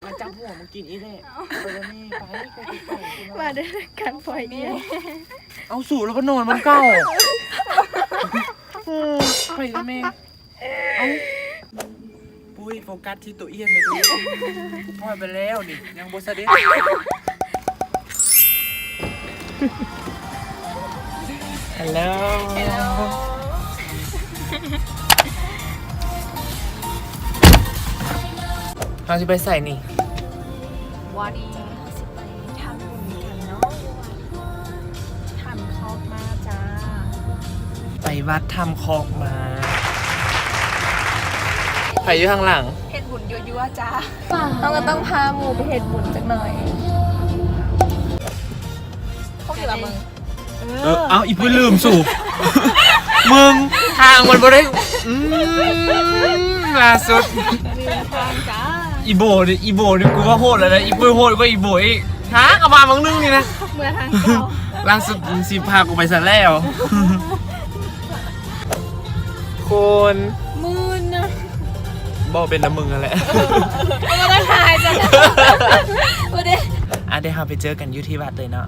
ມາຈັບຫົວມາກິນອີກແຫຼະ ໄປແລ້ວແມ່ ໄປ ໄປ ໄປ ມາເດີ ການປ່ອຍແມ່ ເອົາ ສູແລ້ວກໍນອນໝ່ອງເກົ່າ ເອີ ໄປແລ້ວແມ່ ເອົ້າ ປຸ້ຍ ໂຟກັສທີ່ໂຕອ້ຽນແດ່ດູ ປ່ອຍໄປແລ້ວນີ້ ຍັງບໍ່ສະເດັດ. ຮັລໂຫຼ ຮັລໂຫຼ ເຮົາຊິໄປໃສນີ້? ວັນນີ້ເຮົາຊິໄປທຳບຸນກັນເນາະ ຖ້ຳຄອກມ້າຈ້າ ໄປວັດຖ້ຳຄອກມ້າ. ໃຜຢູ່ຂ້າງຫຼັງ? ເຮັດບຸນຍົວໆ ຈ້າ ເຮົາກໍຕ້ອງພາໝູ່ໄປເຮັດບຸນຈັກໜ່ອຍ. ພວກຢູ່ລະມຶງ ເອີ ເອົ້າ ອີ່ປຸ້ຍລືມສູ ມຶງ ທາງມັນບໍ່ໄດ້ ອືມ ລ່າສຸດ ລືມທາງຈ້າ ອີໂບນີ້ ອີໂບນີ້ ກູວ່າໂຫດແລ້ວນະ ອີປຸ້ຍໂຫດກວ່າອີໂບອີກ ທາງກໍມາບາງໜຶ່ງນີ້ນະ ເມືອທາງເກົ່າ ລ່າສຸດຊິພາກູໄປຊະແລ້ວ. ຄົນ ມື່ນນະ ບໍ່ເປັນນຳມຶງຫັ້ນແຫຼະ ເອີ ບໍ່ໄດ້ຖ່າຍຈ້ະ ບໍ່ໄດ້ ອ່ະ ດຽວເຮົາໄປເຈີກັນຢູ່ທີ່ວັດເລີຍເນາະ.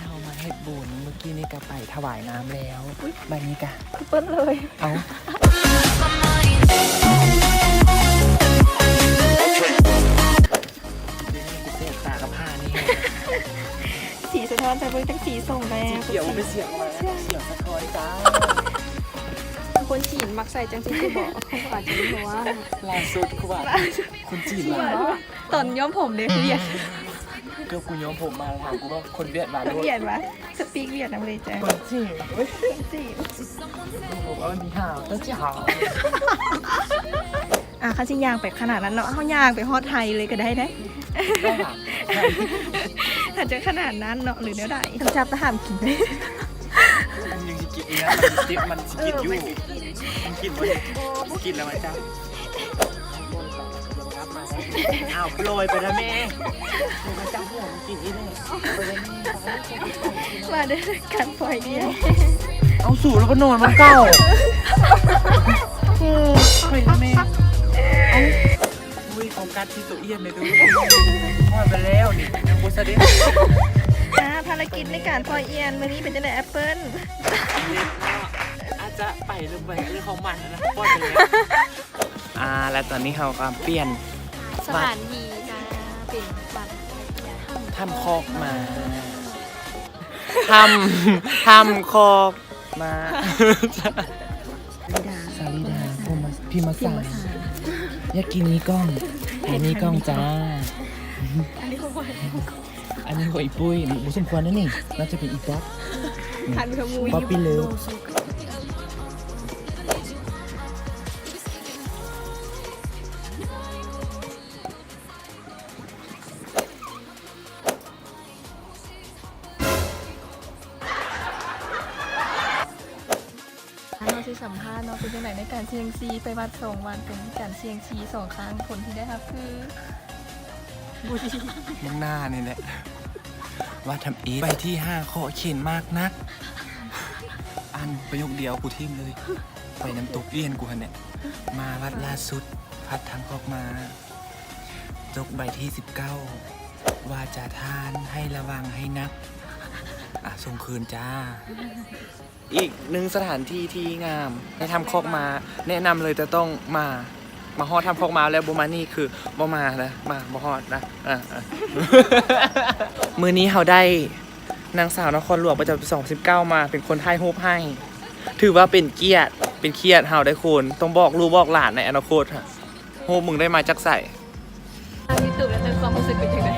ເຮົາມາເຮັດບຸນ ມື້ກີ້ນີ້ກໍໄປຖວາຍນ້ຳແລ້ວ ບັດນີ້ກະ ຄືເປີດເລີຍ ເອົ້າ ດຽວນີ້ກູເສບຕາກັບຫານີ້ ສີສະທ້ອນ ຈະເບິ່ງຈັກສີສົ່ງແດ່ ສີຂຽວ ເປັນສີອອກມາ ສີສະທ້ອນຈ້າ ຄົນຈີນມັກໃສ່ຈັ່ງຊີ້ຄືບໍ່ ເຂົາອາດຈະຮູ້ວ່າ ລ່າສຸດຄືວ່າ ຄົນຈີນມາ ຕອນຍ້ອມຜົມເດ້ ວຽດ ເກືອບກູຍ້ອມຜົມມາ ຖາມກູວ່າຄົນຫວຽດມາໂລດ ຫວຽດວະ ສະປີກຫວຽດນຳເລີຍຈ້າ ຄົນຈີນ ຄົນຈີນ ເອີ ນີ້ຫາວ ຕາຈີຫາວ ອ່າ ຄັນຊິຍ່າງໄປຂະໜາດນັ້ນເນາະ ເຮົາຍ່າງໄປຮອດໄທເລີຍກໍໄດ້ເດ້ ໄດ້ຫວາ ຖ້າຈະຂະໜາດນັ້ນເນາະ ຫຼືແນວໃດ ຈັບຕາຫາມກິນເດ້ ມັນຍັງຊິກິນອີກນະ ມັນຊິຕິດ ມັນຊິກິນຢູ່ ເອີ ມັນຊິກິນ ມັນກິນແລ້ວມັນຈະ ອ້າວ ປ່ອຍໄປແລ້ວແມ່ ມາຈັບຫົວມັນກິນອີກແລ້ວ ມາເດີ ການປ່ອຍແມ່ ເອົາ ສູແລ້ວກໍນອນໝ່ອງເກົ່າ ໂອ້ຍ ໄປແລ້ວແມ່ ເອົ້າ ອຸ້ຍ ໂຟກັສທີ່ໂຕອ້ຽນເດ້ດູ ປ່ອຍໄປແລ້ວນີ້ ຍັງບໍ່ສະເດັດ ອ່າ ພາລະກິດໃນການປ່ອຍອຽນມື້ນີ້ເປັນຈັ່ງໃດ ແອັບເປິ້ນ? ອາດຈະໄປຫຼືບໍ່ໄປເລື່ອງຂອງມັນນະ ປ່ອຍໄປແລ້ວ. ອ່າ ແລະຕອນນີ້ເຮົາກໍປ່ຽນ ສະຖານທີ່ ມາເປັນວັດ ຖ້ຳຄອກມ້າ ຖ້ຳ ຖ້ຳຄອກມ້າ ສາລີດາ ພິມມະສານ ຢາກກິນມີກ່ອງ ໃຜມີກ່ອງຈ້າ ອັນນີ້ຂອງ ອັນນີ້ຂອງອີ່ປຸ້ຍ ບໍ່ສົມຄວນນະນີ້ ໜ້າຈະເປັນອີ່ປັອບ ປັອບປີ້ເລີບ ເຮົາຊິສຳພາດເນາະ ເປັນຈັ່ງໃດໃນການສ່ຽງຊີ ໄປວັດສອງວັດ ເປັນການສ່ຽງຊີສອງຄັ້ງ ຜົນທີ່ໄດ້ຮັບຄື ບໍ່ດີ ເບື້ອງໜ້ານີ້ແຫຼະ ວ່າທຳອິດ ໃບທີຫ້າ ເຄາະເຂັນມາກນັກ ອ່ານປະໂຫຍກດຽວກູຖິ້ມເລີຍ ໄປນ້ຳຕົກເອຍນກູຫັ້ນແຫຼະ ມາວັດລ່າສຸດ ວັດຖ້ຳຄອກມ້າ ຈົກໃບທີສິບເກົ້າ ວ່າຈາທ່ານໃຫ້ລະວັງໃຫ້ໜັກ ອ່ະ ສົ່ງຄືນຈ້າ. ອີກໜຶ່ງສະຖານທີ່ທີ່ງາມໃນຖ້ຳຄອກມ້າ ແນະນຳເລີຍ ຈະຕ້ອງມາ ມາຮອດຖ້ຳຄອກມ້າແລ້ວບໍ່ມານີ້ຄືບໍ່ມານະ ມາບໍ່ຮອດນະ ເອີ ເອີ ມື້ນີ້ເຮົາໄດ້ນາງສາວນະຄອນຫຼວງປະຈຳປີສອງພັນສິບເກົ້າມາເປັນຄົນຖ່າຍຮູບໃຫ້ ຖືວ່າເປັນກຽດ ເປັນກຽດເຮົາໄດ໋ຄຸນ ຕ້ອງບອກລູກບອກຫຼານໃນອະນາຄົດ ຮູບມຶງໄດ້ມາຈາກໃສ? ທາງຢູທູບແລ້ວ ຄວາມຮູ້ສຶກເປັນຈັ່ງໃດ?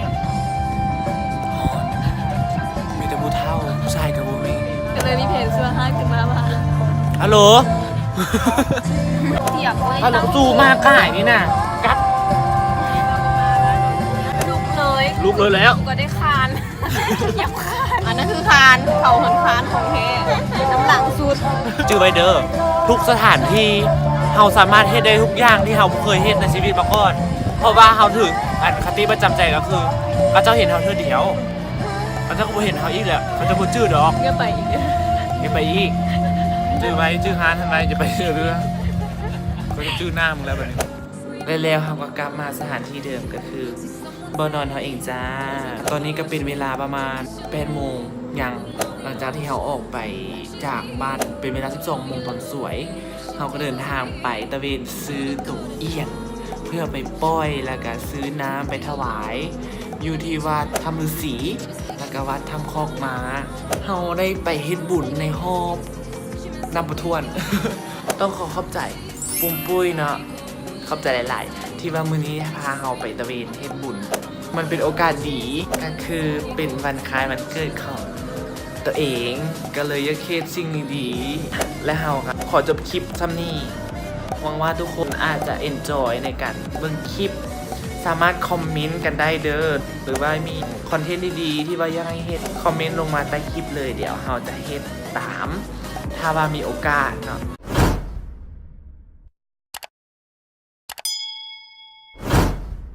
ມີແຕ່ຜູ້ເຖົ້າ ຜູ້ຊາຍກໍບໍ່ມີ ກໍເລີຍມີເພງຊົ່ວຮ້າຍຂຶ້ນມາວ່າ ຮັລໂຫຼ ຮຽບເວີຍ ຮັລໂຫຼ ສູມາກາຍນີ້ນະ ກັດ ລຸກເລີຍ ລຸກເລີຍແລ້ວ ກໍໄດ້ຄານ ຫຍັບຄານ ອັນນັ້ນຄືຄານ ເຂົາຫັ້ນຄານຂອງແທ້ ນ້ຳຫຼັງສຸດ ຈື່ໄວ້ເດີ ທຸກສະຖານທີ່ ເຮົາສາມາດເຮັດໄດ້ທຸກຢ່າງທີ່ເຮົາບໍ່ເຄີຍເຮັດໃນຊີວິດມາກ່ອນ ເພາະວ່າເຮົາຖືກອັນຄະຕິປະຈຳໃຈກໍຄື ເຂົາເຈົ້າເຫັນເຮົາເທື່ອດຽວ ເຂົາເຈົ້າກໍບໍ່ເຫັນເຮົາອີກແລ້ວ ເຂົາເຈົ້າບໍ່ຈື່ດອກ ຢ່າໄປອີກ ຢ່າໄປອີກ ຈື່ໄວ້ ຈື່ຮ້ານຫັ້ນໄວ້ ຢ່າໄປເທື່ອເທື່ອ ເຂົາຈະຈື່ໜ້າມຶງແລ້ວບັດນີ້. ແລະແລ້ວເຮົາກໍກັບມາສະຖານທີ່ເດີມ ກໍຄືບ່ອນນອນເຮົາເອງຈ້າ. ຕອນນີ້ກໍເປັນເວລາປະມານແປດໂມງຍັງ ຫຼັງຈາກທີ່ເຮົາອອກໄປຈາກບ້ານເປັນເວລາສິບສອງໂມງຕອນສວຍ ເຮົາກໍເດີນທາງໄປຕະເວນຊື້ຕົວອຽນ ເພື່ອໄປປ່ອຍ ແລ້ວກໍຊື້ນ້ຳໄປຖວາຍ ຢູ່ທີ່ວັດຖ້ຳລືສີ ແລ້ວກໍວັດຖ້ຳຄອກມ້າ. ເຮົາໄດ້ໄປເຮັດບຸນໃນຮອບນັບບໍ່ຖ້ວນ ຕ້ອງຂໍຂອບໃຈປຸ້ມປຸ້ຍເນາະ ຂອບໃຈຫຼາຍໆ ທີ່ວ່າມື້ນີ້ພາເຮົາໄປຕະເວນເຮັດບຸນ. ມັນເປັນໂອກາດດີ ກໍຄືເປັນວັນຄ້າຍວັນເກີດຂອງຕົວເອງ ກໍເລີຍຢາກເຮັດສິ່ງດີໆ ແລະເຮົາກໍຂໍຈົບຄລິບຊ່ຳນີ້. ຫວັງວ່າທຸກຄົນອາດຈະເອັນຈອຍໃນການເບິ່ງຄລິບ ສາມາດຄອມເມັນກັນໄດ້ເດີ ຫຼືວ່າມີຄອນເທັນດີໆ ທີ່ວ່າຢາກໃຫ້ເຮັດ ຄອມເມັນລົງມາໃຕ້ຄລິບເລີຍ ດຽວເຮົາຈະເຮັດຕາມ ຖ້າວ່າມີໂອກາດເນາະ.